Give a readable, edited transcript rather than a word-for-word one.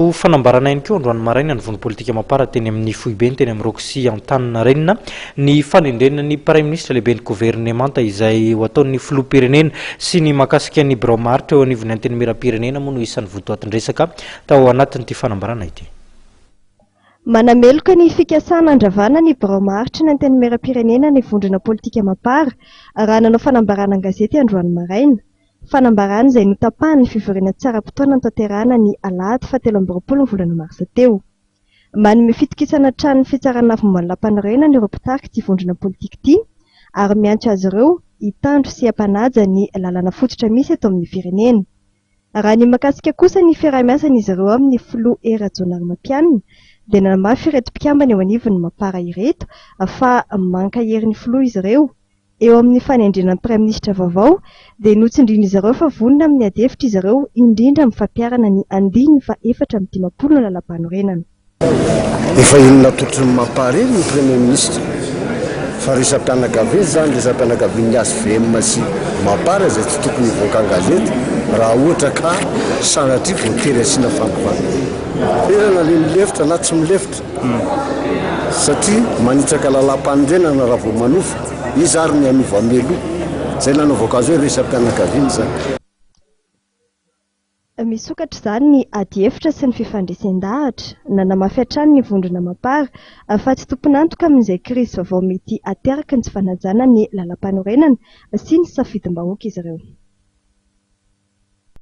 Fanambarana ihany koa androany maraina ny vondrom politika Mapar teny amin'ny foibeny teny amin'ny Roxy Antaninarenina ny fanendrena ny Praiminisitra lehiben'ny governemanta izay ho ataon'ny filoham-pirenena sy ny mahakasika ny birao maharitra eo anivon'ny Antenimierampirenena moa no isan'ny votoatin-dresaka tao anatin'ity fanambarana ity. Manameloka ny fikasana handravana ny birao maharitry ny Antenimierampirenena ny vondrona politika Mapar raha nanao fanambarana an-gazety androany maraina. Fanambarana izay notapahan'ny fivoriana tsy ara-potoana notanterahana ny alahady fahatelo amby 20 ny volana marsa teo. Manome fitokisana hatrany ny fitsarana avo momba ny lampanorenana ireo mpitarika ity vondrona politika ity ary miantso azy ireo hitandro sy hampanaja ny lalàna fototra misy eto amin'ny firenena. Raha ny mahakasika kosa ny fiaraha-miasan'izy ireo amin'ny filoha Hery Rajaonarimampianina dia nanamafy ireto mpikambana eo anivon'ny Mapar ireto fa mankahery ny filoha izy ireo Eo amin'ny fanendrena ny praiminisitra vaovao dia notsindrian'izy ireo fa vonona amin'ny adihevitra izy ireo indrindra amin'ny fampiharana ny andininy faha-54 ny lalàmpanorenana. Efa iny natolotry ny Mapar iny ny Premier Ministre fa resa-pianakaviana izany, resa-pianakavian'ny HVM sy Mapar izay tsy tokony hivoaka an-gazety raha ohatra ka sanatria voatery asiana fanovana. Toerana le milefitra na tsy milefitra satria manitsaka lalàmpanorenana raha vao manova, iza ary ny hanova mialoha? Izay nanaovako azy hoe resa-pianakaviana izany. Misokatra izany ny adihevitra sy ny fifandresen-dahatra. Nanamafy hatrany ny vondrona Mapar fa tsy tompon'antoka amin'izay krizy vaovao mety hateraky ny tsy fanajana ny lalàmpanorenana sy ny safidim-bahoaka izy ireo.